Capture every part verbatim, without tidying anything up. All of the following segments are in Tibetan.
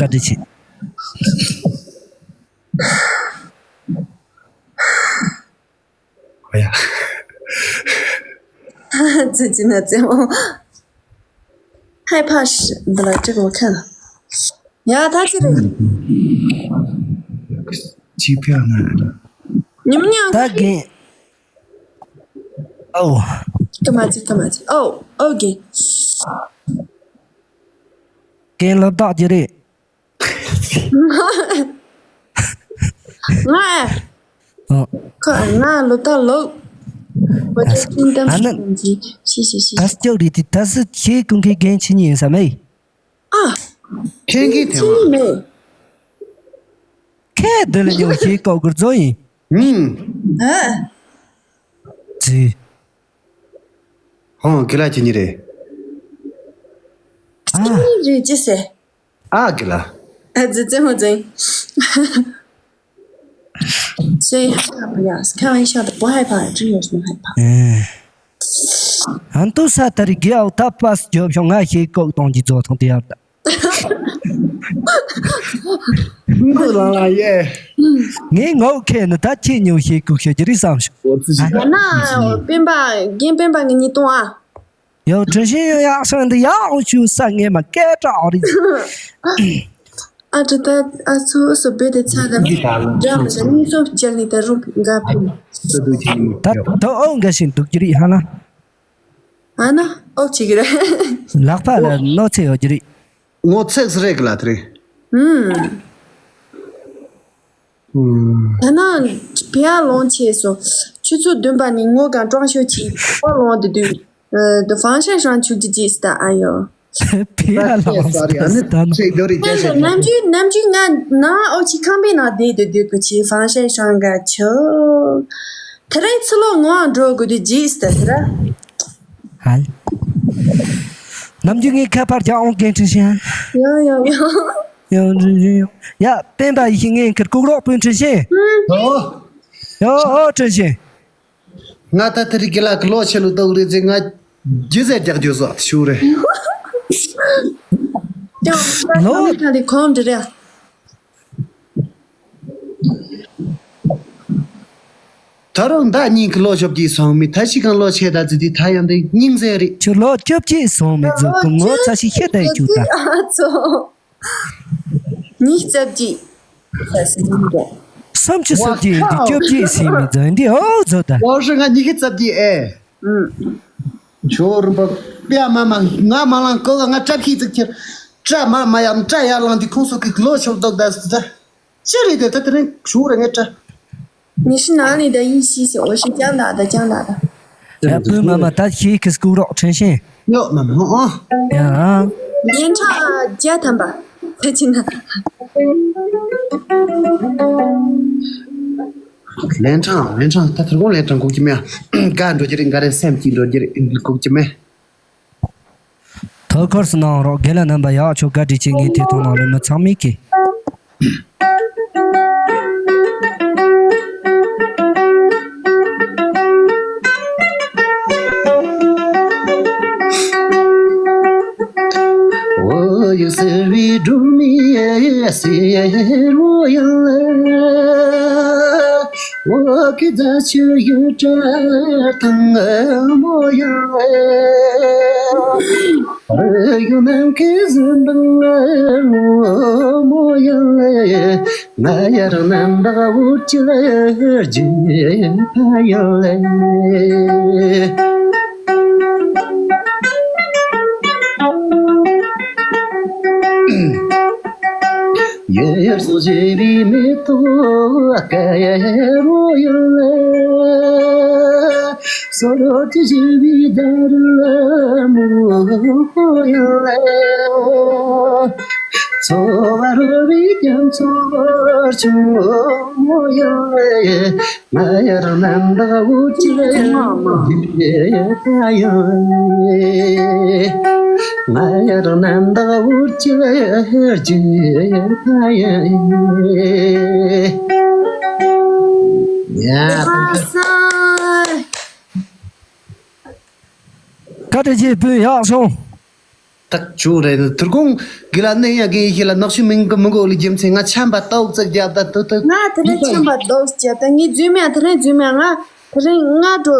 བཀའ་དྲིན་ཆེ། ཨོ་ཡ། ཙི་ཙི་ན་ཙི་མོ། ཧའི་ཕ་ཤི་འདི་ལ་ཅི་གོ་ཁ་ལ། ཡ་ད་ཅི་རེད། ཅི་ཕི་ཨ་ང་ཉམ་ཉམ་ད་གིན། ཨོ། ཀ་མ་ཅི་ཀ་མ་ཅི་ཨོ་ཨོ་གིན། གིན་ལབ་དག་ཅི་རེད། ང་ཨ། ཨོ། ཁོ་ང་ལོ་ད་ལོ། ཁོ་ཚོ་ཁྱིམ་ཏམ་ཨ་ནི་ཞིག་ཅི་ཞིག་ཞིག་ད་སྐྱོ་རེད་དེ་ད་སི་ཁྱེད་ཀུན་གྱི་རྒན་ཆི་ཉིན་ཡིན་ས་མེད། ཨ། ཁྱེད་ཀྱི་ཁྱི་ཐེ་བ། མེད། ཁྱེད་འདི་ལ་ཉོ་ཤེས་ཀོ་གུར་ཛོ་ཡིན། ཨ། ཙི། ཧོང་གི་ལ་ཁྱི་ཉི་རེད། ཨ། ཁྱི་ཉི་རེད་ཅི་ཟེར། ཨ་གི་ལ། ཨ་ཙི་ཙི་མོ་ཙི། ཁ་ཝན་ཤ་ད་不害怕，真有什么害怕？嗯。ཨན་ཏུ་ས་ཏ་རི་གི་ཨའོ་ད་པ་སི་ཇོབ་ཤོང་ང་ཤེས་ཀོག་གཏོང་གི་ཛོ་ཐོང་དེ་ཡར་ད། འདི་ལ་ལ་ཡེ། ངའི་ངོ་ཁེ་ནི་ད་ཁྱེད་ཉོ་ཤེས་ཀོག་ཤེས་ཀྱི་རིགས་བསམ་ཤོག་འོ་ཙི་ཞིག་ཡ་ན་སྤེན་པ་རྒན་སྤེན་པ་ངའི་གཉིས་གཏོང་ཨ། ཡང་དྲི་ཞིམ་ཡང་ཡག་སོང་འདི་ཡག་འོང་ཞུ་ས་ངས་མ་སྐད་གྲགས་རེད། ཨ་ཅི་ད་ཨ་ཚོ་སོ་བེ་དེ་ཚ་ད་འདི་ད་ལ་འདྲ་མི་ད་གཉིས་སོ་བཅར་ནི་ད་རུ་འགའ་ཕེ། ད་དུ་ཁྱེད་ད་ད་ཨོ་འགའ་ཞིག་འདུག་གི་རེད་ཧ་ལ། ཨ་ན་ཨོ་ཅི་གི་རེད། ལག་པ་ལ་གནོད་འཚེ་ཡོད་ཀྱི་རེད། ངོ་ཚེགས་རེད་གི་ལ་དེ་རེད། ཨུམ། ད་ནང་བི་ཡ་ལོང་ཆེ་སོ། ཆུ་ཚོད་བདུན་པ་ནས་ངོ་གང་གྲོང་ཤོ་ཆེ་བ་ལོང་དུ་དུས། དུ་ཧྥང་ཤན་ཧྲང་ཆུག་ཅི་ཅི་སི་ད་ཨ་ཡོ། བི་ཡ་ལོང་ས་རི་ཨ་ནི་ད་ནང་ཚེག་རྡོ་རི་རྒྱ་ཆེ་ནམ་རྒྱུན་ནམ་རྒྱུན་ང་ན་ཨོ་ཆི་ཁང་པའི་ནང་བསྡད་དུ་སྡོད་དགོས་ཆེ་ཧྥང་ཤན་ཧྲང་ག་ཆོ། དེ་རིང་ཚུ་ལོ་ངོ་འགྲོ་དགོས་དུས་ཅི་སི་ད་དེ་ར། ཧལ། ནམ་རྒྱུན་ངའི་ཁ་པར་རྒྱག་འོང་གན་ཁྲི་ཤན། ཡང་ཡང་ཡང་། ཡང་ཁྲི་ཤན་ཡང་། ཡ་པེན་པ་ཡི་ཤི་ངའི་ཁར་ལྐུགས་རོགས་སྤུན་ཁྲི་ཤན། ཨོ། ཡ་ཨོ་ཁྲི་ཤན། ང་ད་ཐ་རི་གི་ལ་གི་ལོ་ཆེ་ལུ་ཏོག་རེ་ཚེ་ང་རྒྱུ་ཟེར་རྒྱག་རྒྱུ་བཟོ་ཐུ་ཤུ་རེ། ཡང་ལོ་ད་རི་ཁོམ་དྲི་རེ། ད་རུང་ཟླ་གཉིས་ཀྱི་ལོ་ཞོབ་ཀྱིས་སོང་མི་ད་ཞིག་གང་ལོ་ཆེ་ད་ཙི་དི་ད་ཡང་དེ་སྙིང་ཟེར་རེད། ཁྱོད་ལོ་བཅོ་བརྒྱད་སོང་མི་ཚོ་གི་ངོ་ཚ་ཞིག་ཤེས་ད་ཡི་ཆུ་ད། ཨ་ཚོ། ཉིས་རྩ་བརྒྱད། ས་སི་ལིང་རེད། སུམ་ཅུ་སོ་བརྒྱད་ཡིན་དུས་བཅོ་བརྒྱད་ཟིན་མི་ཚོ་འདི་ཨོ་ཚོ་ད། ལོ་ཧྲི་ང་ཉི་ཤུ་རྩ་བརྒྱད་ཨེ། ཨུམ། ཇོ་རིན་པ་པེ་མ་མ་ང་མ་ལང་ཀོ་ང་སྐྲ་ཕྱིས་ཙིག་ཁྱེར། སྐྲ་མ་མ་ཡང་སྐྲ་ཡར་ལངས་དུས་ཁོང་ཚོ་གི་ལོ་ཆོག་མདོག་ད་ཟི་ད། ཅི་རེད་དེ་ད་དེ་རིང་ཞུ་རེ་ངས་སྐྲ། ཉི་ཤུ་ནང་ནས་ད་ཡིན་ཤི་ཟེར་འོ་ཤི་ཀྱང་ད་ད་ཀྱང་ད་ད། ཡ་བུ་མ་མ་ད་ཤི་ཁི་སྐུག་རོགས་དྲན་ཤེས། ཡོ་མ་མ་ཨོ། ཡ། ཉན་ཁྲ་བརྒྱ་ཐམ་པ། ད་ཅི་ན། ལན་གྲངས་ལན་གྲངས་ད་ཐུར་གོང་ལན་གྲངས་གུག་གི་མེ། དགའ་འགྲོ་གི་རེད་འགའ་རེ་སེམས་སྐྱིད་འགྲོ་གི་རེད་གུག་གི་མེ། ཐོ་ཁོར་སུ་གནང་རོགས་རྒན་ལགས་རྣམ་པ་ཡག་ཆོག་བཀའ་དྲིན་ཆེ། ངའི་ཐད་གཏོང་ནང་ལོ་མི་ཚང་མིག་གི། འོ་ཡུ་སེ་བི་སྒྲུང་མི་ཡ་སེ་རོ་ཡ། འོ་ཁི་ཛ་ཆུ་ཡུ་ཏྲ་ཐང་མོ་ཡ། འོ་ཡུ་ནང་ཁི་ཟིན་དང་མོ་ཡ། ང་ཡར་ནན་དག་འུར་ཅི་ལ་རྒྱུ་ཕ་ཡ་ལེ། ཡེར་སོ་ཇེ་བི་མེ་ཏོ་ཨ་ཀ་ཡ་རོ་ཡ་ལེ། སོ་རོ་ཏི་ཇེ་བི་དར་ལ་མོ་ཡ་ལེ། ཚོ་བ་རོ་བི་ཀྱང་ཚོ་བར་ཆུང་མོ་ཡ་ལེ། ང་ཡར་ནན་དག་འུར་ཅི་ལ་ཡ་ཡ་ཡ། ང་ཡར་ནན་དག་འུར་ཅི་ལ་ཡ་ཡ་ཡ། ཡ། བཀའ་དྲིན་ཆེ་བུ་ཡག་སོང་། ཐག་ཆོད་རེད། དུར་ཁུང་གི་ལ་ནི་ཡ་གི་ཡི་ལ་ནག་ཤུ་མིང་གི་མི་གོ་ལི་རྒྱུ་མཚན་ང་ཆམ་པ་ཏོག་ཙག་རྒྱབ་ད་ཏོ་ཏོ། ང་དེ་རིང་ཆམ་པ་ཏོག་ཙག་རྒྱབ་ད་ངས་རྫུན་མ་དེ་རིང་རྫུན་མ་ང་དེ་རིང་ང་འགྲོ་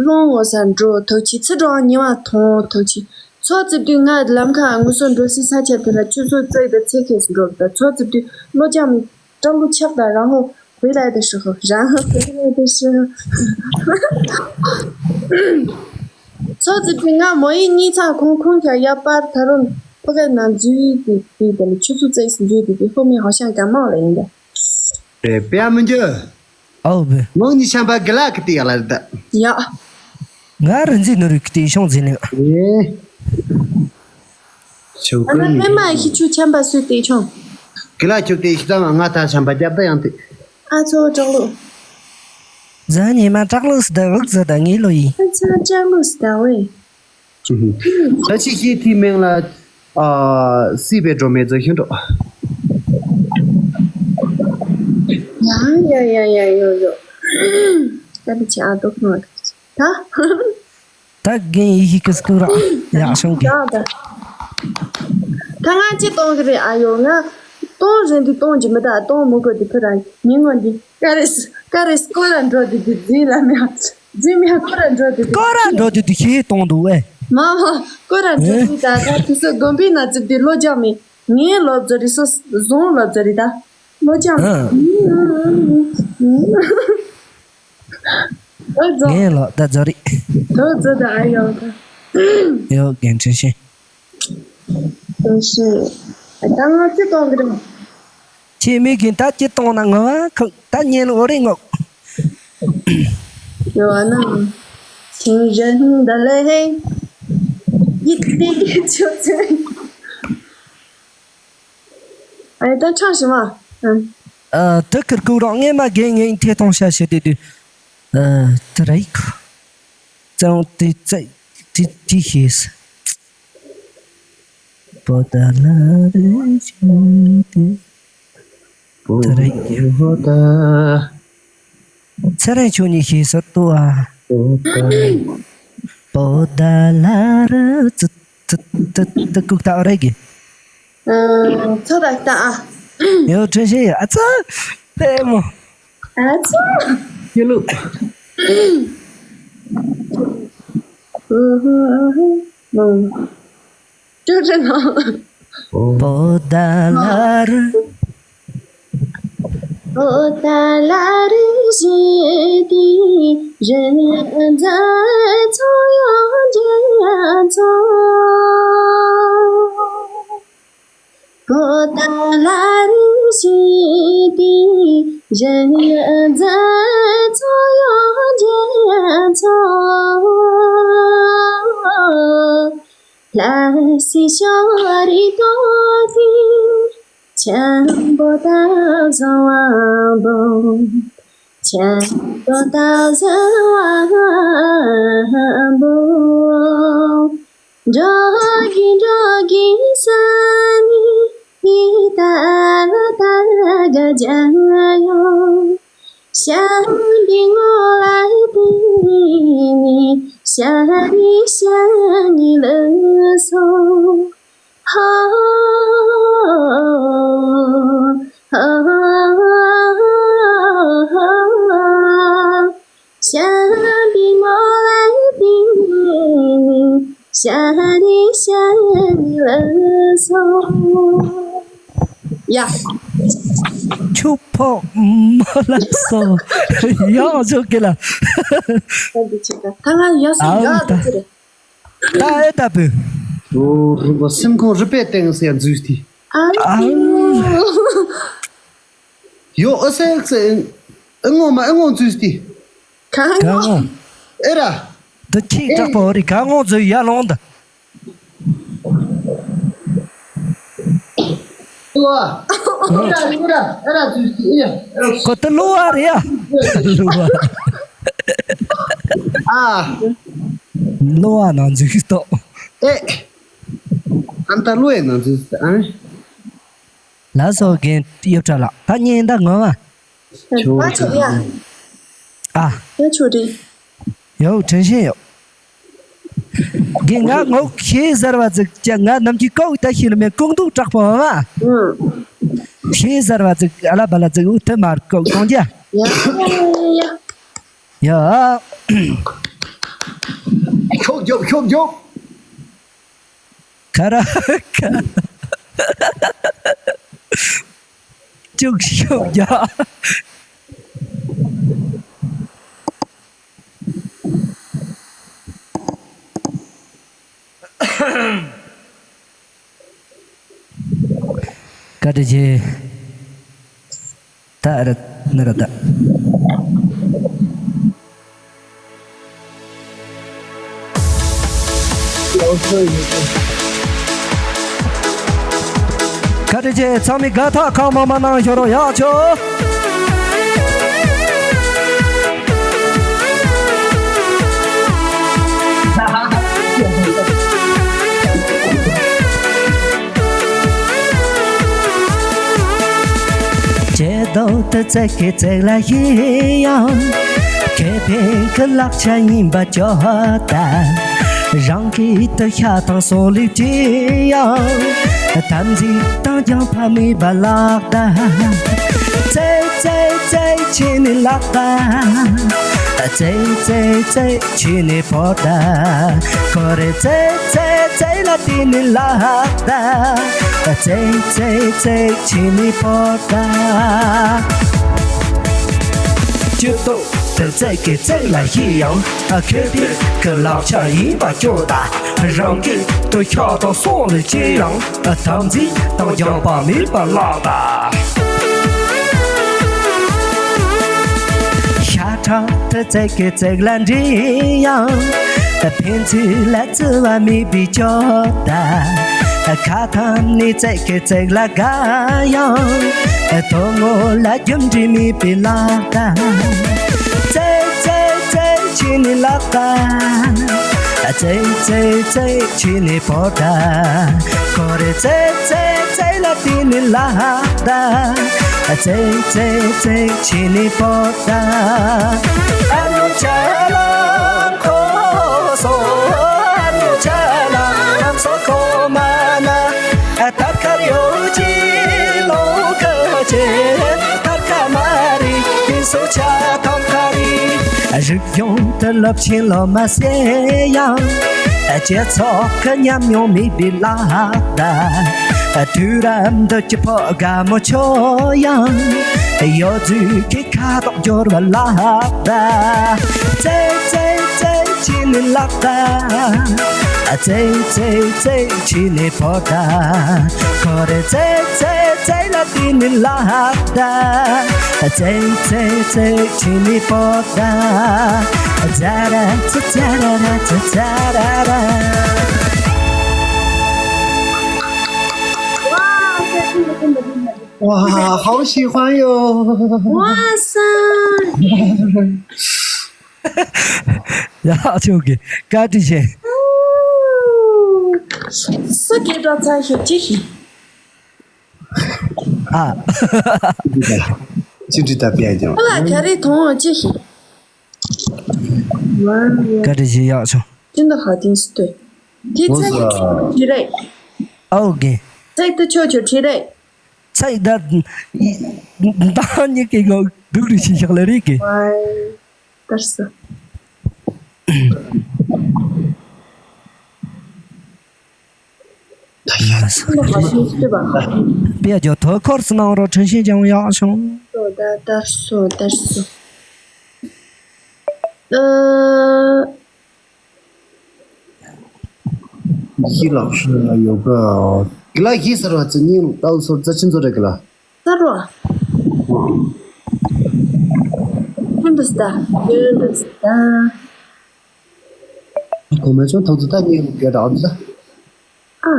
སློང་ངོ་ས་འགྲོ་ཐུག་ཆི་ཚི་འགྲོ་ཉི་མ་ཐོང་ཐུག་ཆི་ཚོ་ཙིབ་དུས་ང་ལམ་ཁ་ངུ་སོ་འགྲོ་སི་ས་ཆ་དེ་ལ་ཆུ་ཚོད་ཙག་ད་ཚེ་ཁེས་འགྲོ་ད་ཚོ་ཙིབ་དུས་ལོ་རྒྱང་མི། 张路巧的，然后回来的时候，然后回来的时候，ཚོ་ཙི་པི་ང་མོ་ཡི་གཉིས་ཚང་ཁོང་ཁོང་ཁྱ་ཡ་པར་ཐ་རུང་ཕོ་ཁ་ན་འཛུལ་དེ་དེ་དེ་ཆུ་ཚོད་ཙེག་སི་འཛུལ་དེ་དེ་ཕོ་མི་ཧོ་ཤང་ག་མང་ལ་ཡིན་ད། རེད་པ་མི་འགྱུར། ཨོ་བེ། མོ་གཉིས་ཤམ་པ་གི་ལ་གི་དེ་ཡ་ལ་རེད་ད། ཡ། ང་རི་འཛིན་ནོ་རིག་དེ་ཤོང་འཛིན་ལེ། ཨེ། ཆོ་ཨ་ན་ཀུན་པད་མ་ཤི་ཆུ་ཆམ་པ་སུས་དེ་ཆོང་། གི་ལ་ཆུ་དེ་ཤི་ཙམ་ང་ད་ཆམ་པ་རྒྱབ་ད་ཡང་དེ། ཨ་ཚོ་ཀྲག་ལུ། ཛ་ཉི་མ་ཀྲག་ལུ་སི་ད་ལུག་ཛ་ད་ངི་ལོ་ཡི། ཨ་ཚོ་ཀྲག་ལུ་སི་ད་ཝེ། ད་ཆི་ཤི་ཐི་མེང་ལ། ཨ། སི་པེ་འགྲོ་མེད་ཛ་ཤུན་འགྲོ། ཡ་ཡ་ཡ་ཡ་ཡོ་ཡོ། ད་ལི་ཆི་ཨ་དོག་ནོ་ད། ད་རྒན་ཡི་ཤི་ཀི་སྐུ་ར་ཡག་ཤོང་གི། ད་ད། ད་ང་ཅི་གཏོང་གི་རེད་ཨ་ཡོ་ང་། གཏོང་རེད་འདི་གཏོང་གི་མི་ད་གཏོང་མི་དགོས་འདི་ཕི་ར་མི་ངོ་འདི་ཀ་རེ་སི་ཀ་རེ་སི་ཀོ་ར་འགྲོ་འདི་འདི་རྫིན་ལ་མེ་རྫིན་མེ་ཀོ་ར་འགྲོ་འདི་འདི། ཀོ་ར་འགྲོ་འདི་འདི་ཤི་གཏོང་འདུག་ཨེ། མ་མ་ཀོ་ར་འགྲོ་འདི་ད་ད་དུ་སི་དགོན་པའི་ན་ཙིབ་འདི་ལོ་རྒྱག་མི་ངའི་ལོ་ཛོ་རི་སོ་བཟུང་ལོ་ཛོ་རི་ད་ལོ་རྒྱག་མི། ཨ། ཨོ་ཛོ། ངའི་ལོ་ད་ཛོ་རི། ད་ཛོ་ད་ཨ་ཡོ་ད། ཡོ་རྒན་ཁྲིན་ཤིན། ཁྲིན་ཤིན། ད་ང་ཅི་གཏོང་གི་རེད། ཁྱེད་མི་གིན་ད་ཅི་གཏོང་ན་ངོ་བ་ཁོ་ད་ཉན་འོ་རེ་ངོ་། ཡོ་ཨ་ན། 情人的泪，一滴就醉。 ཨ་ད་ཆགས་ཤི་མ། ཨ། ཨ། དེ་ཁིར་ཁུག་རོགས་ངས་མ་རྒན་ངས་ཐེ་གཏོང་བྱ་ཞེས་དེ་དུས། ཨ། དེ་རེད། ཙང་དེ་ཙེ་དེ་དེ་ཤེས། པོ་ཏ་ལ་རེ་ཞེས་དེ། དེ་རེད། པོ་ཏ། ཚེ་རིང་ཁྱོད་གཉིས་ཤེས་སུ་ལྟོས་ཨ། པོ་ཏ། པོ་ཏ་ལ་རེ་ཙི་ཙི་ཙི་ཙི་ཀུག་ཏ་རེད་གི། ཨ། ཚོ་ད་ལྟ་ཨ། ཡོ་ཁྲིན་ཤིན་ཨ་ཙི། པད་མོ། ཨ་ཙི། ཡེ་ལུ། ཧུ་ཧུ་ཧུ་ཧུ། ཀྲུ་ཀྲུ་ནོ། པོ་ཏ་ལ་རུ། པོ་ཏ་ལ་རུ་ཞེས་དེ་རི་འཛིན་ཚོ་ཡོང་འདྲ་ཚོ། པོ་ཏ་ལ་རུ་ཞེས་དེ་རི་འཛིན་ཚོ་ཡོང་འདྲ་ཚོ། ལ་སི་ཤོ་རི་ཏོ་ཏི། ཆམ་པོ་ད་བཟང་བ་བོ། ཆམ་པོ་ད་བཟང་བ་བོ། འགྲོ་གི་འགྲོ་གི་ས་ནི་ཡི་ད་ལ་ད་ག་ཇ་ཡོ། ཤ་འདི་ངོ་ལ་དེ་ནི་ཤ་རི་ཤ་ནི་ལ་སོ། ཧོ། ཧོ། ཤ་འདི་ངོ་ལ་དེ་ནི་ཤ་རི་ཤ་ནི་ལ་སོ། ཡ། ཁྱོད་ཕོ་མོ་ལ་སོ། ཡང་ཞོག་གི་ལ། ད་ང་ཡ་སོ་ཡ་ད་ཅི་རེད། ད་ཨེ་ད་པོ། ཨོ་རུ་བ་སེམས་ཁོང་རུ་པའི་སྟེང་སེ་འཛུལ་ཏེ། ཨ། ཡོ་ཨ་སེ་སེ་ཨེ་ངོ་མ་ཨེ་ངོ་འཛུལ་ཏེ། ག་ངོ་། ཨེ་ར། ད་ཁྱི་དྲག་པོ་རི་ག་ངོ་འཛུལ་ཡ་ལོང་ད། ལོ་བ། ཨེ་ར་ཨེ་ར་ཨེ་ར་འཛུལ་ཏེ་ཨེ་ཡ། ཁོ་ད་ལོ་བ་རེད་ཡ། ལོ་བ། ཨ། ལོ་བ་ནང་འཛུལ་ཏོ། ཨེ། ཨན་ཏ་ལོ་ཡ་ནང་འཛུལ་ཏོ་ཨ། ལ་སོ་རྒན་གཡོ་བྲ་ལགས་ད་ཉན་ད་ངོ་མ། ཆུ་ཨ་ཆུ་ཡ། ཨ། ཡ་ཆུ་རི། ཡོ་དྲན་ཤེས་ཡོ། དེ་ང་ངོ་ཤེས་ཟེར་བ་ཟིག་ཅག་ང་ནམ་གྱི་ཀོག་ད་ཤེས་ནི་མེད་ཀོང་དུ་དྲག་པོ་མ། ཤེས་ཟེར་བ་ཟིག་ཨ་ལ་བ་ལ་ཟིག་འུ་ཐི་མར་ཀོག་གོང་རྒྱ། ཡ། ཡ། ཤོག་རྒྱོབ་ཤོག་རྒྱོབ། ཁ་ར་ཁ། ཅུག་ཤོག་རྒྱ། བཀའ་དྲིན་ཆེ། ད་ར་ན་ར་ད། བཀའ་དྲིན་ཆེ། ཚང་མས་དགའ་ཐག་ཁག་མང་མང་གནང་ཤོག་རོགས་ཡག་ཆོ། ཇེ་དོ་དུ་ཙེ་གེ་ཙེ་ལ་ཡི་ཡང་། ཁེ་ཕན་གི་ལག་ཆ་ཡིན་པ་ཅོ་ད། རང་གི་དུ་ཤ་དང་སོ་ལི་ཅི་ཡང་། དམ་ཚིག་དང་རྒྱང་ཕ་མི་བ་ལག་ད། ཙེ་ཙེ་ཙེ་ཆི་ནི་ལག་ད། ཙེ་ཙེ་ཙེ་ཆི་ནི་པོ་ད། ཁོ་རེ་ཙེ་ཙེ་ཙེ་ལ་ཏི་ནི་ལག་ད། ཙེ་ཙེ་ཙེ་ཆི་ནི་པོ་ད། ཅི་ཏོ་དེ་ཙེ་གེ་ཙེ་ལ་ཡི་ཡང་། ཁེ་ཏི་གི་ལག་ཆ་ཡིན་པ་ཅོ་ད། རང་གི་དུ་ཤ་དང་སོང་ལ་ཅི་ཡང་། དམ་ཚིག་དང་རྒྱང་པ་མེད་པ་ལག་ད། ཤ་ཁྲག་དུ་ཙེ་གེ་ཙེ་ལ་འདྲེ་ཡང་། ཕན་ཚུན་ལ་བརྩི་བ་མེད་པའི་ཅོ་ད། ཁ་ཐམ་ནི་ཙེ་གེ་ཙེ་ལ་དགའ་ཡང་། དོ་ངོ་ལ་རྒྱུ་འབྲས་མེད་པའི་ལག་ད། ཙེ་ཙེ་ཙེ་ཆི་ནི་ལག་ད། ཙེ་ཙེ་ཙེ་ཆི་ནི་པོ་ད། ཁོ་རེ་ཙེ་ཙེ་ཙེ་ལ་ཏི་ནི་ལག་ད། ཙེ་ཙེ་ཙེ་ཆི་ནི་པོ་ད། ཨ་ནུ་ཅ་ལ་ཁོ་སོ། ཨ་ནུ་ཅ་ལ་ཁོ་སོ་ཁོ་མ་ན། ཨ་ཐར་ཁ་ཡོ་ཅི་ལོ་ཁ་ཅེ། ཐར་ཁ་མ་རི་ཏི་སོ་ཆ་ཐོམ་ཁ་རི། རིག་གཞུང་དུ་རླབས་ཆེན་ལོ་མ་ཟེར་ཡང་། སྤྱི་ཚོགས་ཀྱི་ཉམས་མྱོང་མེད་པའི་ལག་ད། དུས་རབས་འདི་སྐྱིད་པོ་དགའ་མོ་ཆོ་ཡང་། གཡོ་རྫུས་ཀྱི་ཁ་དོག་སྦྱོར་བ་ལག་ད། ཙེ་ཙེ་ཙེ་ཆི་ནི་ལག་ད། ཙེ་ཙེ་ཙེ་ཆི་ནི་པོ་ད། ཁོ་རེ་ཙེ་ཙེ་ཙེ་ལ་ཏི་ནི་ལག་ད། ཙེ་ཙེ་ཙེ་ཆི་ནི་པོ་ད། ཛ་ར་ཙི་ཙ་ར་ར་ཙི་ཙ་ར་ར། 哇，好喜欢哟！哇塞！ ཡག་ཆོག་གི། བཀའ་དྲིན་ཆེ། སུ་སྐད་གྲགས་ཚ་ཤོས་ཅི་ཞིག་ཨ། ཅི་འདྲི་ད་པས་ཀྱང་། ཨ་ལ་ག་རེ་མཐོང་ཅི་ཞིག་བཀའ་དྲིན་ཆེ། ཡག་ཆོག་ཅི་འདི་ཧ་ཏིང་སི་ཏོས། དེ་ཚ་ཤོས་ཁྲི་རེད། ཨོ་གི། ཚེག་ཏུ་ཆོ་ཆོ་ཁྲི་རེད། ཚེག་ད། ད་ཉི་གི་གོ་སྡུག་རུ་ཞིག་ཤག་ལ་རེད་གི། ཝའི། དར་སོ། དར་སོ། དཔེ་རྒྱོ་ཐོ་ཁོར་སུ་ནང་རོ་ཁྲིན་ཤིན་ཅང་ཡག་བྱུང་། སོ་ད་དར་སོ་དར་སོ། ཨ། ཡི་ལག་ཤོ་ཡོ་ག་གི་ལ་ཡི་ཟེར་བ་ཙི་ཉིན་ཏའུ་སོར་ཙ་ཆིན་ཚོ་རེ་གི་ལ། ས་རོ། ཁྱོད་འདི་སྟ། ཁྱོད་འདི་སྟ། གོ་མེད་ཆུང་ཐོག་ཙི་ད་ཉིན་སྐད་གྲགས་འདི་ལ། ཨ།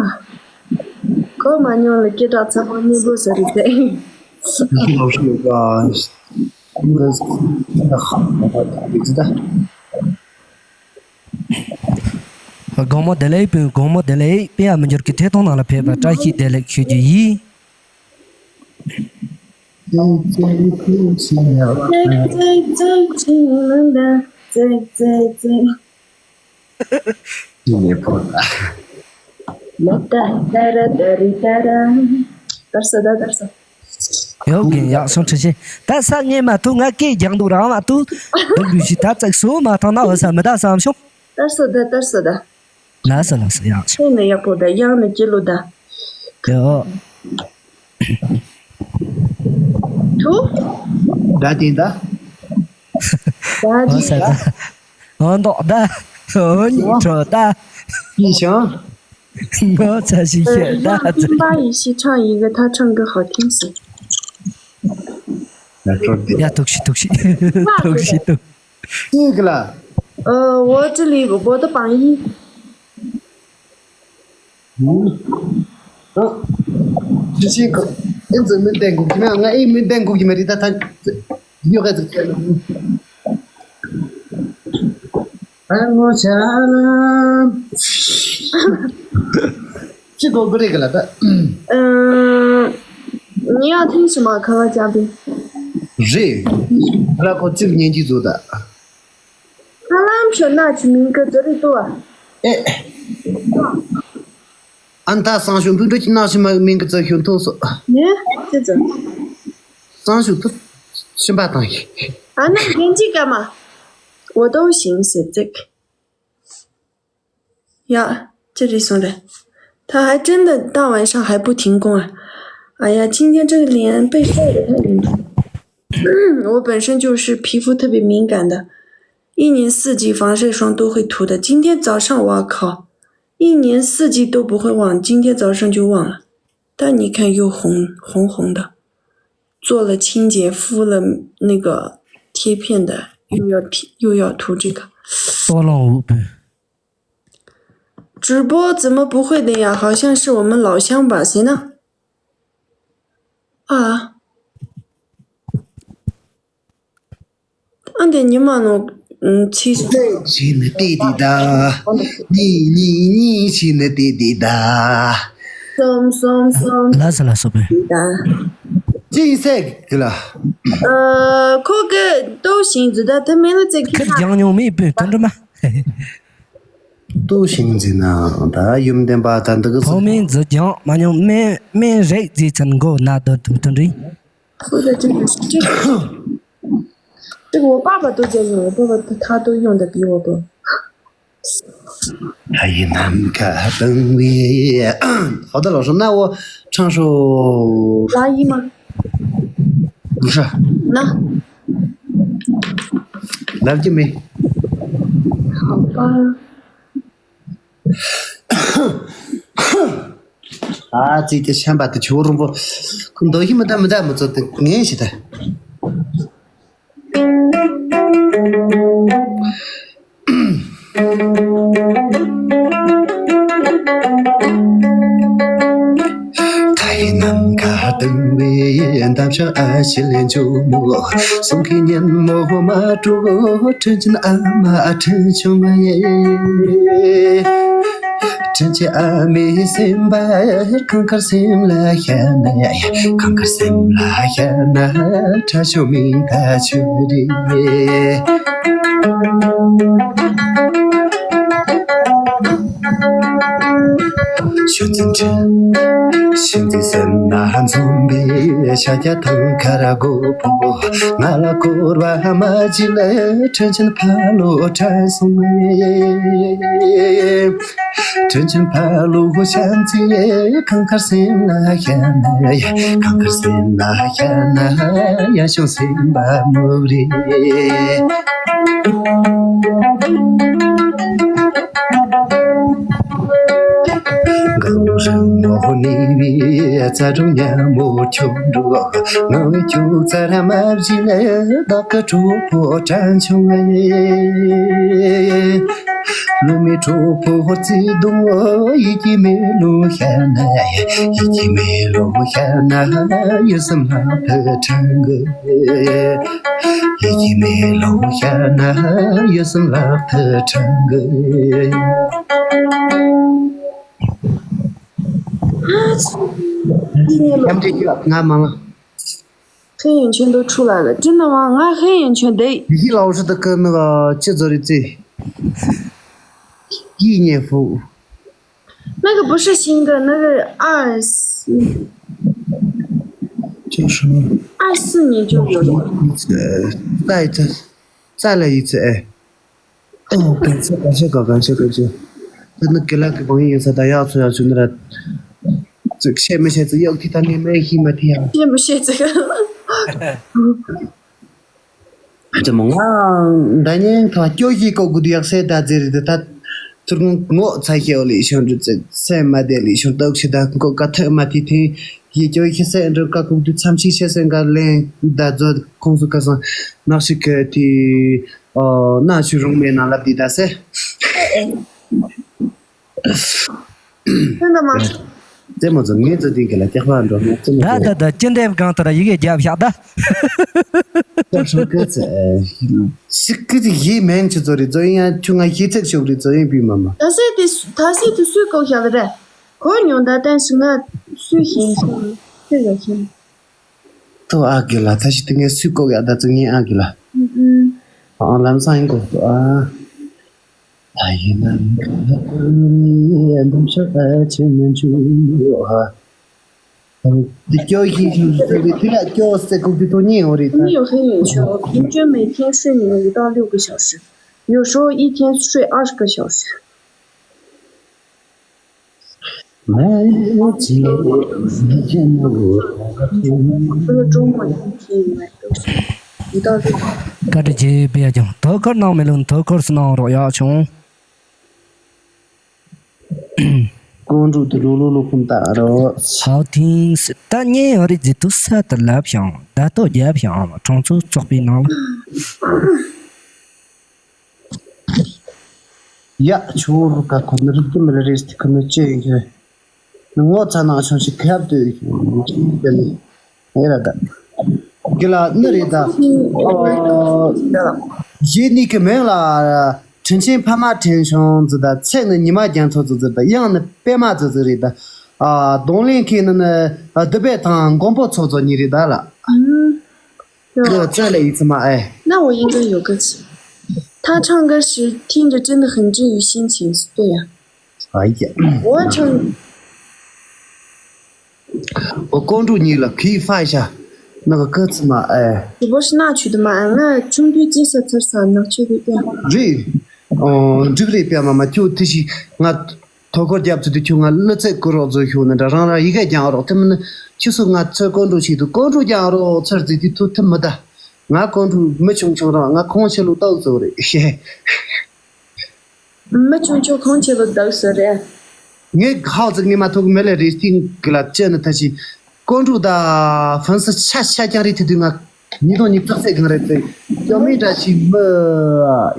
གོ་མ་མྱོང་ལ་སྐད་གྲགས་ཚ་པོ་སྙན་པོ་ཟེར་རེད་ཟེར། ཡི་ལག་ཤོ་ཡོ་ག་འདི་ད་ཧ་མ་ད་ད་འདི་ཙི་ད། དགོང་མོ་བདེ་ལེགས་སྤུན། དགོང་མོ་བདེ་ལེགས། དཔེ་ཡང་མི་འགྱུར་གྱི་ཐད་གཏོང་ནང་ལ་ཕེབས་པར་བཀྲ་ཤིས་བདེ་ལེགས་ཞུ་རྒྱུ་ཡིན། ཙེག་ཙེག་ཙེག་ཕྱིན་ཡག་ཙེག་ཙེག་ཕྱིན་ལ་འདྲ་ཙེག་ཙེག་ཙེག། ཡིན་ནས་ཕོ་ལ། ལ་ད་ད་ར་ད་རི་ད་ར། དར་ས་ད་དར་ས། ཡོད་གི་ཡག་སོང་ཁྲི་ཆེ། ད་ས་ངས་མ་ཐུག་ང་སྐད་རྒྱག་འདུག་རང་མ་ཐུག་འདུག་འདུག་ཞིག་ད་ཙག་སོ་མ་ཐང་ན་འོ་ས་མི་ད་བསམ་བྱུང་། དར་ས་ད་དར་ས་ད། ལ་ས་ལ་ས་ཡག་ཆེ། ཧེ་ནས་ཡག་པོ་ད་ཡང་ནས་སྐྱེ་ལོ་ད། ཡོད། ཐུག་ད་དེ་ད། ད་འོ་དེ་ས་ད། འོ་མདོག་ད། འོ་ཉིད་ཁྲོ་ད། ཡིན་ཞང་། ངོ་ཚ་ཞིག་ཤོད་ད། 让冰吧一起唱一个他唱歌好听死。 ཡ་ཐུགས་རྗེ་ཐུགས་རྗེ། 那 ཐུགས་རྗེ་ཐུགས། 这个啦。 呃，我这里我的榜一。 ཨ། ཁྱེད་ཀྱིས་ཨེ་ཙི་མི་བསྟན་དགོས་ཀྱི་མེད། ང་ཨེ་མི་བསྟན་དགོས་ཀྱི་མེད་རེད་ད་ད། ཡོད་ག་ཙིག་ཁྱེད་ལ། ཨ་ངོ་ཆ་ལ། ཅི་གོ་གི་རེད་ག་ལ་ད། ཨ། 你要听什么？可乐嘉宾。 རེད། ལ་ཁོ་ཅིག་ཉན་གྱི་བཟོ་ད། ཧ་ལམ་ཤོད་ན་ཆི་མིན་གི་ཛ་རི་ཏུ་ཨ། ཨེ། ཨན་ད་སང་ཞུ་འདུག་འདྲ་ཅི་ནང་ཞི་མ་མིན་གི་ཙ་ཞུ་ཐུག་སོ། ནེ་ཅི་ཙི། སང་ཞུ་ཐུག་ཤི་མ་དང་ཡི། ཨ་ན་རྒན་ཅི་ཀ་མ། 我都行 ཟེར་ཙིག་ཡ། ཅི་རེད་སོང་རེད། 他还真的大晚上还不停工啊！哎呀，今天这个脸被晒的太严重。我本身就是皮肤特别敏感的，一年四季防晒霜都会涂的。今天早上，我靠，一年四季都不会忘，今天早上就忘了。但你看又红红红的，做了清洁，敷了那个贴片的，又要贴又要涂这个。 ཏོ་ལོང་འུ་པུ། 直播怎么不会的呀？好像是我们老乡吧？谁呢？啊？ ཨ་འདི་ཉི་མ་ནོ། ཚིག་ཞིག་ནི་ཏི་ཏི་ད། ནི་ནི་ནི་ཞིག་ནི་ཏི་ཏི་ད། སོམ་སོམ་སོམ། ལ་ས་ལ་སོ་པེ། ཏི་ཏི་ད། ཅི་ཟེར་གི་ལ། ཨ། ཁོ་གི་ལྟོ་ཞིང་འཛུལ་ད་དེ་མེད་ལ་ཙེ་ཁི་ཁིར་ཀྱང་ཉུང་མི་པོས་དོན་འགྲུབ་མ། ལྟོ་ཞིང་འཛུལ་ན་ད་ཡུམ་བདེན་པ་ད་འདི་གི་ཧོ་མིན་འཛུལ་ཀྱང་མ་ཉུང་མེ་མེ་རེག་འཛུལ་ཚན་མགོ་ན་དོན་དོན་དོན་རིང་། 或者这个是这个，这个我爸爸都在用，我爸爸他他都用的比我多。 他也难看等你。好的，老师，那我唱首。拉一吗？不是。那。来不及没？好吧。 ཨ་ཙི་དེ་ཤམ་པ་དེ་ཆུ་རུང་པོ། ཁོ་འདོ་ཤི་མི་ད་མི་ད་མི་ཚོ་དེ་ངན་ཞིག་ད། ད་ཡི་ནམ་མཁའ་དྭངས་པའི་འདབ་ཆགས་ཨ་ཕྱི་ལས་འཇུག་མོ། གསུང་གི་ཉིན་མོ་མ་དྲོ་དྲིན་ཆེན་ཨ་མ་དྲིན་ཆུང་ངེ། དྲིན་ཆེན་ཨ་མའི་སེམས་པར་གང་དཀར་སེམས་ལ་ཤར་ན་ཡ། གང་དཀར་སེམས་ལ་ཤར་ན་ཁྲ་ཤོ་མིན་ད་ཆུ་རེད། ཆུ་འཛིན་ཁྲི། ཤིང་འཛིན་སེམས་ན་འཛོམས་པའི་ཤཱཀྱ་ཐང་དཀར་དགུ་པོ། ང་ལ་བསྐོར་བ་མ་བྱིན་ལས་དྲིན་ཆེན་ཕ་ལོ་དྲན་སོང་ངེ། དྲིན་ཆེན་ཕ་ལོ་བཤད་ཚེ་གང་དཀར་སེམས་ལ་ཤར་ན་ཡ། གང་དཀར་སེམས་ལ་ཤར་ན་ཡ། ཤོང་སེམས་པ་མོ་རེད། གང་རང་མོ་ནི་བའི་རྩ་གྲོང་ཉ་མོ་ཁྱོད་འགྲོ། ང་ཁྱོད་རྩ་ར་མ་བྱིན་ལས་བདག་གི་གྲོགས་པོ་དྲན་བྱུང་ངེ། ལོ་མའི་གྲོགས་པོ་བརྩེ་དུང་ཡིད་ཀྱི་མེ་ལོང་ཤར་ན། ཡིད་ཀྱི་མེ་ལོང་ཤར་ན་ཡིད་སེམས་ལྷ་དུ་དྲན་གི། ཡིད་ཀྱི་མེ་ལོང་ཤར་ན་ཡིད་སེམས་ལྷ་དུ་དྲན་གི། ཡམ་ཏི་ཁྱོད་ང་མ་ལ། 黑眼圈都出来了，真的吗？俺黑眼圈得。 ཡི་ལའོ་ཧྲི་ད་ཀ་ནི་ག་ཅི་ཛོ་རི་ཙི། 一年服务。那个不是新的，那个二四，就是二四年就有了。呃，再再再来一次，哎。哦，感谢感谢哥，感谢感谢。那个那个朋友也是，大家说要去那个，这个下面现在要替他念没听没听啊？这不是这个。 དེ་མོ་ང་འདྲ་ཉན་ཁ་སྐྱོ་ཞིག་ཀོ་གུ་དུ་ཡག་སེ་ད་ཟེར་དེ་ད་ཚུར་ངོ་ཚ་ཤེའོ་ལི་ཤོན་རུ་ཙེ་སེ་མ་དེ་ལི་ཤོན་ཏོག་ཤི་ད་ཀོ་ཀ་ཐེ་མ་ཐི་ཐི་ཡི་སྐྱོ་ཤི་སེ་འགྲོ་ཀ་ཀུག་དུ་མཚམས་ཤིག་ཤེ་སེ་འགའ་ལེན་ད་ཛོ་ཁོང་སུ་ཀ་སང་ནག་ཤི་ཀ་ཐི་ཨོ་ན་ཤུ་རུང་མེ་ན་ལབ་དི་ད་སེ། ཁྱོད་ད་མ། རྩེད་མོ་ཚོ་ངའི་རྩ་དེ་ག་ལ་སྐྱག་པ་འགྲོ་ན་རྩེད་མོ་ད་ཚོ། ད་ད་ཅི་འདྲའི་སྒང་དུ་ར་ཡི་གེ་རྒྱབ་ཤག་ད། སྐྱག་ཤོག་སྐད་ཚེ། ཤི་ཀི་ཅི་ཡི་མེན་ཆུ་ཚོ་རེད་ཚོ་ཡིན་ཡང་ཁྱོད་ང་ཤི་ཚེག་ཤོག་རེད་ཚོ་ཡིན་པི་མ་མ། ད་སེ་དེ་ད་སེ་དེ་སུས་བཀོག་ཤག་ལ་རེད། གོ་མྱོང་ད་བསྟན་ཞིག་ང་སུས་ཤེས་ཤེས་ཤེས་ཡ་ཤེས། ཐོ་ཨ་གི་ལ་ད་ཤི་དེ་ངས་སུས་བཀོག་ཡ་ད་ཚོ་ངས་ཨ་གི་ལ། ཨུ་ཨུ། ཨང་ལམ་སང་ཡིན་གོ་ཐོ་ཨ། ད་ཡིན་ན་འདུམ་ཤོག་ཨ་ཆེ་མན་ཆུ་ཨ། འདི་སྐྱོ་ཞིག་ཞིག་ཟེར་བའི་དེ་ལ་སྐྱོ་ཟེར་གོ་དུས་ཐོག་ཉན་འོ་རེད་ད། 没有黑眼圈，我平均每天睡眠五到六个小时，有时候一天睡二十个小时。 不是周末一天，五到六。 བཀའ་དྲིན་ཆེ་བེ་ཡ་ཅང་། ཐོ་ཁར་ནང་མི་ལུང་ཐོ་ཁར་སུ་ནང་རོགས་ཡག་བྱུང་། ཀོང་ཀྲུག་དུ་ལུ་ལུ་ལུ་ཕུན་ཏ་རོ། ཧའོ་ཐིང་སི་ད་ཉེ་ཡོད་རེད་ཟེར་དུ་ས་དུ་ལབ་ཤང་ད་ལྟོ་རྒྱབ་ཤང་གྲོང་ཚོ་བཙོག་པའི་ནང་ལ། ཡ་ཆོ་རུ་ཀ་ཁོ་ནི་རིག་གི་མི་ལ་རེས་ཏི་ཁོ་ནི་ཅེ་ཡིན་གི། ངོ་ཚ་ནང་ཆུང་ཞིག་ཁབ་དུ་ཡིན་གི་ལ་ད། གི་ལ་ནི་རེད་ད། ཨོ། ཡེ་ནི་གི་མིང་ལ། དྲིན་ཆེན་ཕ་མ་དྲིན་ཆུང་ཟེར་ད། ཚེག་ནི་ཉི་མ་རྒྱ་མཚོ་ཟེར་ཟེར་ད། དབྱངས་ནི་པད་མ་ཟེར་ཟེར་རེད་ད། ཨ་གདོང་ལེན་མཁན་ནི་ནི་བདུད་པའི་ཐང་མགོན་པོ་ཚོགས་གཙོ་གཉིས་རེད་ད་ལ། 嗯， 给我再来一次嘛，哎。 那我应该有歌词。他唱歌时听着真的很治愈心情，对呀。 哎呀， 我唱， 我关注你了，可以发一下那个歌词吗？哎。 主播是那曲的吗？那中途金色词啥那曲的呀？ རེད། ཨོ། འགྲིག་རེད་པས་མ་མ་ཁྱོད་དེ་ཞིག་ང་ཐོ་འཁོར་རྒྱབ་ཚུལ་དུ་ཁྱོད་ང་གླུ་ཚིག་བསྐུར་རོགས་བཟོ་ཤོག་ནི་འདྲ་རང་རང་ཡི་གེ་རྒྱང་རོགས་ཐུབ་མིན་ཁྱི་སུ་ང་ཚོད་ཀོན་ཀྲུག་ཞིག་ཏུ་ཀོན་ཀྲུག་རྒྱང་རོགས་ཚར་ཟིག་དུས་ཐུབ་ཐུབ་མི་ད། ང་ཀོན་ཀྲུག་མི་ཆུང་ཆུང་རང་ང་ཁོང་ཆེ་ལུགས་རྟགས་བཟོ་རེད་ཤེ། མི་ཆུང་ཆུང་ཁོང་ཆེ་ལུགས་རྟགས་བཟོ་རེད། ངས་ཧའོ་ཙིག་ནི་མ་ཐུག་མེ་ལེ་རེ་སྟིང་གི་ལ་ཅེ་ནི་ཐ་ཞིག་ཀོན་ཀྲུག་ད་ཧྥན་སི་ཆ་ཆ་རྐྱང་རེད་དེ་དུས་ང་ཉིས་སྟོང་ཉི་ཤུ་རྩ་གང་རེད་ཚེ་ཡོ་མི་འདྲ་ཞིག་མི་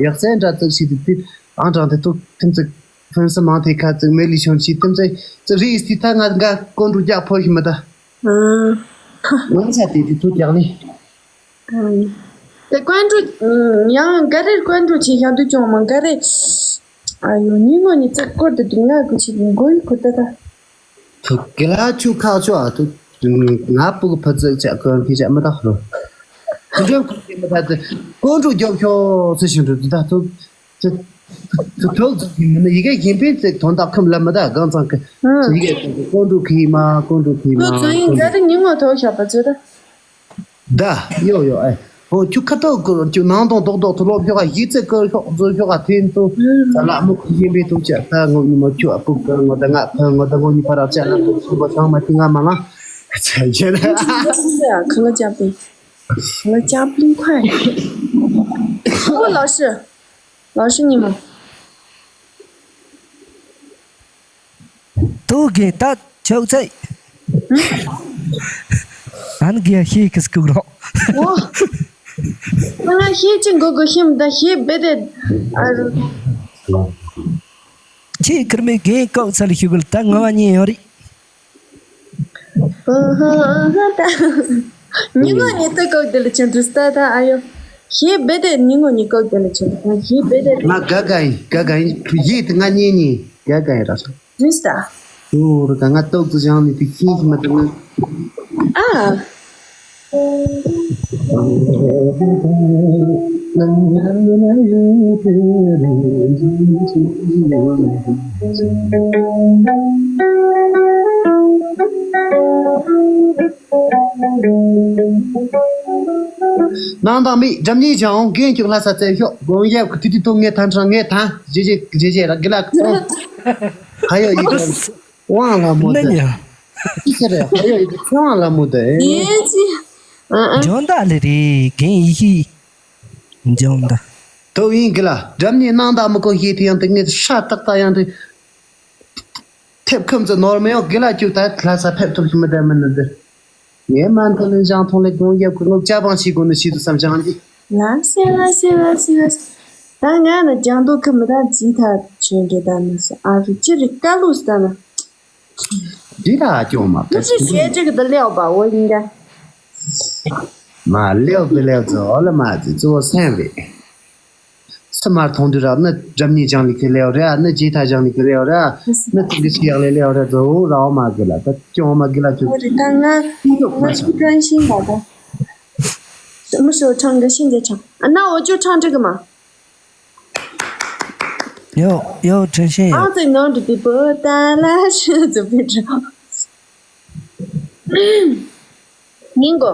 ཡག་སེ་འདྲ་ཙིག་ཞིག་དེ་དུས་ཨང་གྲངས་དེ་ཐུག་ཐིམ་ཙིག་ཧྥན་སི་མང་དེ་ཁ་ཙིག་མེ་ལི་ཤོན་ཞིག་ཐིམ་ཙིག་ཙིག་རེ་སྟི་ཐ་ང་ང་ཀོན་ཀྲུག་རྒྱག་ཕོ་ཞིག་མི་ད། ང་ཚ་དེ་དུས་ཐུག་རྒྱག་ནི། དེ་ཀོན་ཀྲུག་ཡང་ག་རེ་ཀོན་ཀྲུག་ཆེ་ཤ་དུ་ཅུང་མང་ག་རེ། ཨ་ཡོ་ཉིན་ངོ་ཉི་ཚེ་སྐོར་དུ་དུ་ང་གུ་ཆི་དུ་མགོ་ཡུ་ཁུ་ཏ་ཏ། ཐུག་གི་ལ་ཆུ་ཁ་ཆུ་ཨ་ཐུག་ང་སྤུ་གུ་ཕ་ཚོད་ཆ་ཀོན་ཕི་ཆ་མི་ད་ཧྲོ། དུ་ཅུང་ཁུ་ཆི་མི་ད་ཏེ་ཀོན་ཀྲུག་རྒྱོབ་ཤོག་ཚེ་ཞིང་དུ་དུ་ད་ཐུག་ཚེ་ཐུག་ཚུགས་ཀྱི་མི་ནི་ཡི་གེ་གཞན་ཕན་ཚེ་དོན་དག་ཁམས་ལ་མི་ད་གང་ཚང་གི་ཡི་གེ་ཀོན་ཀྲུག་གི་མ་ཀོན་ཀྲུག་གི་མ་ལོ་ཚོ་ཡིན་ག་རེ་ཉིན་ངོ་ཐོག་ཤ་པ་ཚོད་ད། ད་ཡོ་ཡོ་ཨེ། ཧོ་ཁྱུ་ཁ་ཏོ་ཀོ་ཁྱུ་ནང་དོང་རྡོག་རྡོག་ཏུ་ལོག་ཤོག་ག་ཡིད་ཚེ་ཀོ་ཤོག་བཟོ་ཤོག་ག་ཐེན་ཏུ་ས་ལ་མུ་ཁུ་ཡིན་པའི་ཐུག་ཆ་ད་ངོ་ཉི་མ་ཁྱུ་ཨ་ཕུག་ག་ངོ་ད་ང་ཕ་ངོ་ད་ངོ་ཉི་ཕ་ར་ཆ་ལ་ཕུག་སུ་བ་ཤང་མ་ཐི་ང་མ་ལ་ཆ་ཡེ་ན། 可乐嘉宾，可乐嘉宾快！哦，老师，老师你们。 ཏོ་གེ་ད་ཆོག་ཚེ། ཨན་གེ་ཤེས་ཀི་སྐུག་རོགས། ཨོ། ང་ཤེས་ཅི་མགོ་གོ་ཤེས་མི་ད་ཤེས་བེ་དེ། ཨ་རུ། ཁྱེད་ཁིར་མེ་གེ་ཀོག་ཚལ་ཤུ་གུལ་ད་ང་བ་ཉེ་ཡོད་རེད། ཨོ་ཧོ་ཧོ་ད། ཉི་མ་ཉི་ཏོ་ཀོག་དེ་ལ་ཅན་དུ་སྟ་ད་ཨ་ཡོ། ཤེས་བེ་དེ་ཉི་མ་ཉི་ཀོག་དེ་ལ་ཅན་དུ་ད་ཤེས་བེ་དེ། ང་ག་ག་ཡིན་ག་ག་ཡིན་ཡིད་ང་ཉེ་ཉེ་ག་ག་ཡིན་ར་ས། རིས་ད། ཨོ་ར་ད་ང་ཏོག་ཙི་བཞག་ནས་དེ་ཤེས་ཤི་མ་ཐུབ་ན། ཨ། ནང་དང་མི་འགྲམ་གཉིས་བྱང་རྒན་སྐྱུག་ལྷ་ས་བཙན་ཤོག་དགོན་ཡབ་ཀྱི་དུས་དུས་ཐོག་ངས་ཐང་ཁྲང་ངས་ཐང་རྗེ་རྗེ་རྗེ་རྗེ་ར་དགེ་ལགས་ཚོ། ཧ་ཡོ་ཡི་ག་དབང་ལ་མོ་ན་དེ་ཉ། ཅི་ཟེར་རེད། ཧ་ཡོ་ཡི་ག་ཚེ་དབང་ལ་མོ་དེ། ཡིན་ཅི། ཨ་ཨ། འཇོན་དག་ལེ་རེད། རྒན་ཡི་ཤི། འཇོན་དག་དོ་ཡིན་གི་ལ་འགྲམ་ནས་སྣང་དག་མི་གོ་ཤེས་དེ་ཡང་དེ་ངས་ཤ་ཏག་ཏག་ཡང་དེ། ཐེབས་ཁམས་ཙི་ནོར་མེད་ཡང་གི་ལ་ཅུག་ད་ལྷ་ས་ཕེབས་ཐུབ་ཤི་མི་དྲན་མི་ནི་འདི། ངས་མ་མཐོང་ལེན་བཞང་མཐོང་ལེན་དགོངས་ཡབ་ཀྱི་ངོ་ཅ་པང་ཞིག་དགོས་ནི་ཞིག་ཏུ་བསམ་བཞང་གི། ལ་སེ་ལ་སེ་ལ་སེ་ལ་སེ། ད་ང་ནི་ལྗང་མདོག་ཁམས་མི་ད་ཇི་ཐ་ཆོས་འདྲེ་ད་ནི་སུ་ཨ་རི་ཅི་རི་ཀ་ལུ་སི་ད་ནི། འདི་ད་ཀྱོང་མ་ད་ཅི་ཞེ་ཅིག་ད་ལེའོ་པ་འོ་ཡིན་ག་མ་ལེའོ་པི་ལེའོ་ཙི་འོ་ལ་མ་ཙི་ཙི་འོ་སེམས་རེད། སུ་མར་མཐོང་དུས་ར་ནི་འགྲམ་གཉིས་བྱང་ལི་ཁི་ལེའོ་ར་ནི་ཇི་ཐ་བྱང་ལི་ཁི་ལེའོ་ར་ནི་ཙི་གི་ཤི་ཡག་ལེ་ལེའོ་ར་ཙི་འོ་ར་འོ་མ་གི་ལ་ད་ཀྱོང་མ་གི་ལ་ཅུ། འོ་རི་ད་ང་ང་ཅི་ཀྲོན་ཤིང་པ་ད། མི་ཤོ་ཁྲང་གི་ཤིང་གི་ཁྲང་ཨ་ན་འོ་ཅོ་ཁྲང་ཀྲི་གི་མ། ཡོ་ཡོ་ཁྲེན་ཤེས་ཡོ། ཨང་ཙི་ནོར་འདི་པོ་ཏ་ལ་ཤི་ཙི་པི་ཏྲ། ཡིན་གོ།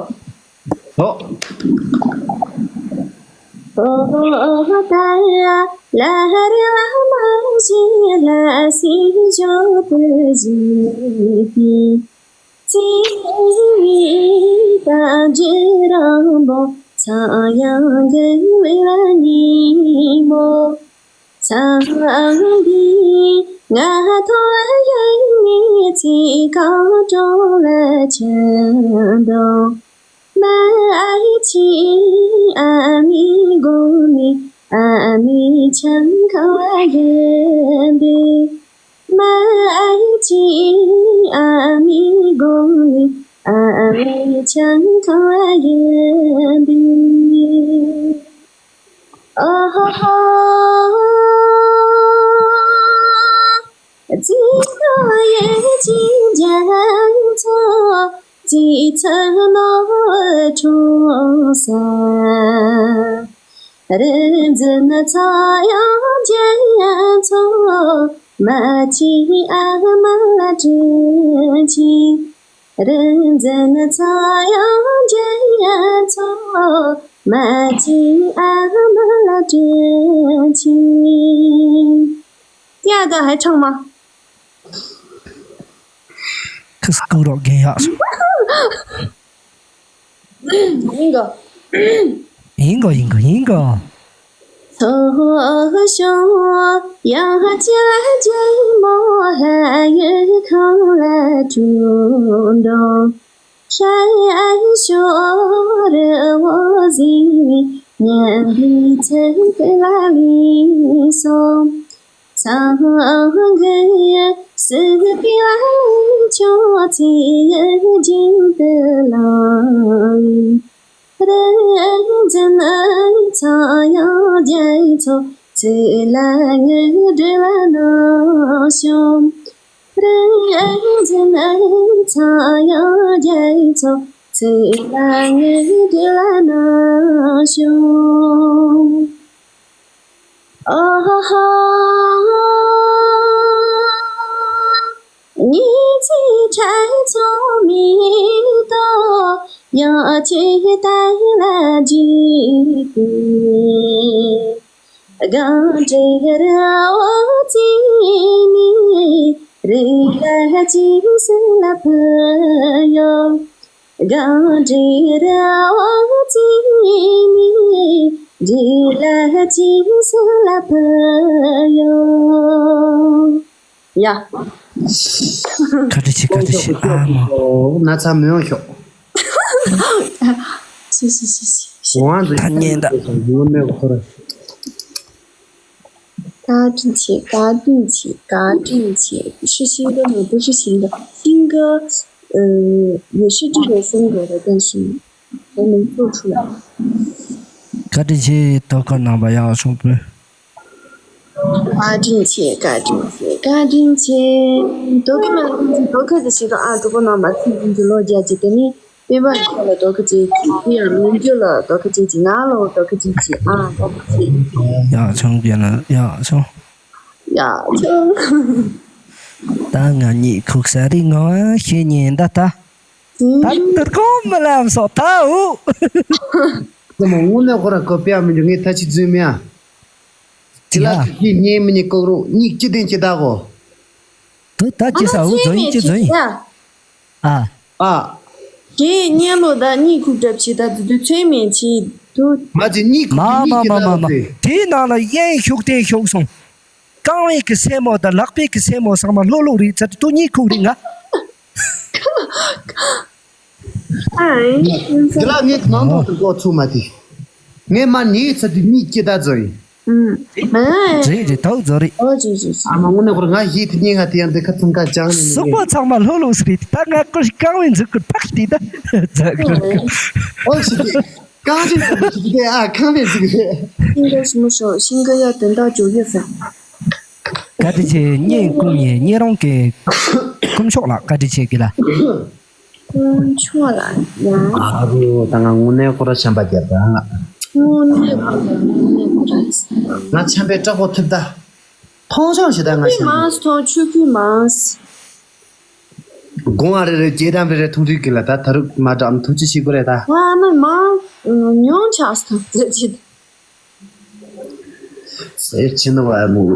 ཨོ། ཨོ་ཧོ་ཨོ་ཧོ་ཏ་ཡ་ལ་རི་ལ་མ་ཞི་ལ་སི་ཞོ་ཏུ་ཞི་ཏི། ཙི་ཡི་ཏ་ཇི་རང་བོ་ཚ་ཡང་གི་ལི་ལ་ཉི་མོ། ཚང་འདི་ང་ཐོ་ཡང་ནི་ཚི་ཀའོ་ཀྲོ་ལ་ཆ་འདོ། མ་ཨ་ཆི་ཨ་མི་གོ་ནི་ཨ་མི་ཆང་ཁ་བ་ཡན་དེ། མ་ཨ་ཆི་ཨ་མི་གོ་ནི་ཨ་མི་ཆང་ཁ་བ་ཡན་དེ། ཨོ་ཧོ་ཧོ། ཙི་ཏོ་ཡེ་ཅི་ཇང་ཚོ་ཙི་ཚ་ནོ་ཁྲོ་ས། རི་འཛིན་ཚ་ཡང་ཇང་ཚོ་མ་ཅི་ཨ་མ་ལ་དྲིན་ཆི། རི་འཛིན་ཚ་ཡང་ཇང་ཚོ་མ་ཅི་ཨ་མ་ལ་དྲིན་ཆི། 第二段还唱吗？ ཁི་སྐུ་རོགས་རྒན་ཡག་སོང་། ཡིན་གོ། ཡིན་གོ་ཡིན་གོ་ཡིན་གོ། ཚོ་ཤོ་ཡང་ཅི་ལ་ཇི་མོ་ལ་ཡུལ་ཁང་ལ་ཅུང་འགྲོ། ཤ་ཡ་ཤོ་རི་བོ་ཟི་ཉན་པའི་ཚིག་ལ་ལི་སོ། ཚང་གི་སི་པི་ལ་ཆོ་ཚི་ཡི་ཇིང་དུ་ལ་ལི། རི་འཛིན་ཚང་ཡང་རྒྱ་ཚོ་ཚི་ལ་ངུ་འདྲི་ལ་ན་ཤོམ། རི་འཛིན་ཚང་ཡང་རྒྱ་ཚོ་ཚི་ལ་ངུ་འདྲི་ལ་ན་ཤོམ། ཨོ་ཧོ་ཧོ། ཉི་ཚེ་ཁྲ་ཚོ་མི་ཏོ་ཡང་ཅི་ཏ་ལ་ཇི་ཏི། གང་དྲི་ར་འོ་ཙི་ནི་རི་ལ་ཅི་སུ་ལ་ཕུ་ཡོ། གང་དྲི་ར་འོ་ཙི་ནི་རི་ལ་ཅི་སུ་ལ་ཕུ་ཡོ། ཡ། བཀའ་དྲིན་ཆེ། བཀའ་དྲིན་ཆེ། ཨ་མ། ན་ཚ་མི་ཡོང་ཤོག་ཤི་ཤི་ཤི་ཤི། ཝང་དུ་ཐ་སྙད་ད། ཡོང་མེད་པ་ཁོ་ར། 高进去，高进去，高进去，是新的吗？不是新的，新歌，呃，也是这种风格的，但是还没做出来。 བཀའ་དྲིན་ཆེ། དོ་ཁུར་གནང་བ་ཡག་སོང་པོ། 高进去，高进去，高进去。 དོ་ཁུར་མ་ལ་ཀུན་གྱིས་དོ་ཁུར་དུ་བྱེད་དོ། ཨ་གྲོགས་པོ་རྣམ་པ་ཚིག་འཛིན་གྱི་ལོ་བརྒྱད་ཀྱི་དེ་ནི། སྤེན་པ་ཁྱོད་ལ་རྡོ་ཁ་ཅིག་ཅིག་ཡང་མི་འགྱུར་ལ་རྡོ་ཁ་ཅིག་ཅིག་ང་ལ་རྡོ་ཁ་ཅིག་ཅིག་ཨ་རྡོ་ཁ་ཅིག་ཡག་བྱུང་རྒན་ལགས། ཡག་བྱུང་། ཡག་བྱུང་། ད་ང་གཉིད་ཁུག་ས་རེད། ང་ཤེས་ཉེན་ད་ད། ད་དུར་ཁོང་མི་ལམ་སོགས་ད་འུ། ཁོ་མོ་དངོས་གནས་ཁོ་རང་ཁོ་པེ་ཨ་མི་འཇུ་ངས་ད་ཅི་རྫུན་མེད་ཨ། ཅི་ལ་ཡ། ཅི་ཉེ་མི་ཉེ་ཀོག་རོ་གཉིད་ཅི་ལྡན་ཅི་ད་གོ། དུ་ད་ཅི་ས་འུ་རྫུན་ཅི་རྫུན། ཨ། ཨ། དེ་གཉེན་ལོ་ད་གཉིད་ཁུག་གྲབས་བྱེད་ད་དུ་དུ་ཚོད་མེད་བྱེད་དུ། མ་ཅི་གཉིད་ཁུག་མ་གཉིད་མ་ཅི་མ་ད་མ་མ་ཟེར། དེའི་ནང་ལ་གཡས་ཤུགས་ལྡན་ཤུགས་སོང་། རྐང་བའི་གི་སེན་མོ་དང་ལག་པའི་གི་སེན་མོ་ཚང་མ་ལྷུག་ལྷུག་རེད་ཚར་དུ་གཉིད་ཁུག་རེད་ང་། ཨ། འདི་ལ་ངས་ནང་དོན་དུ་འགོ་ཚུགས་མ་དེ། ངས་མ་ཉེས་ཚར་དུ་གཉིད་སྐྱེ་ད་ཛོ་ཡིན། ཨུམ། ཨ། རེད་རེད་ད་འུ་ཛོ་རེད། ཨོ་ཅི་ཅི་ཅི། ཨ་མ་དངོས་གནས་ཁོ་རང་ང་ཡིད་དུ་ཉེ་ང་དེ་ཡང་འདི་ཁ་ཚང་ཀ་ཅང་ནི་གཟུགས་པོ་ཚང་མ་ལྷུག་ལྷུག་སི་རེད་ད་ང་ཀུ་ཤི་རྐང་བའི་མཛུབ་གུ་ཕག་དེ་ད་ཛ་གི་ར་ཀ། ཨོ་ཤི་དེ། རྐང་རྗེས་སུ་འབུད་ཀྱི་དེ་ཨ་ཁང་པའི་ཟིག་རེད། ཤིང་འགའ་ཞིམ་མོ་ཤོག་ཤིང་འགའ་ཡ་དོན་དག་འཇོག་ཡོད་ས། བཀའ་དྲིན་ཆེ་སྙིང་སྐུམ་ཡིན་སྙིང་རོང་གི་སྐུ་མཆོག་ལགས་བཀའ་དྲིན་ཆེ་གི་ལ། སྐུ་མཆོག་ལགས་ཡ། ཨ་རོ་ད་ང་དངོས་གནས་ཁོ་ར་ཆམ་པ་རྒྱབ་ད་ང་། དངོས་གནས་ཁོ་ར་དངོས་གནས་ཁོ་ར། ང་ཆམ་པའི་སྐྲག་པོ་ཐུབ་ད། མཐོང་ཆུང་ཞེ་ད་ང་ཆམ་པའི། མང་སོང་ཆུ་ཁུལ་མང་། དགོང་བ་རེ་རེ་སྐྱེས་དམ་རེ་རེ་འཐུང་རིགས་ཀྱི་ལ་ད་ད་རུག་མ་འགྲམ་ཐུག་ཅི་ཤི་གོ་རེ་ད། ང་ནི་མང་ཉུང་ཆགས་སོང་ཟེར་ཅི། ཟེར་ཅི་ནི་བ་མུ།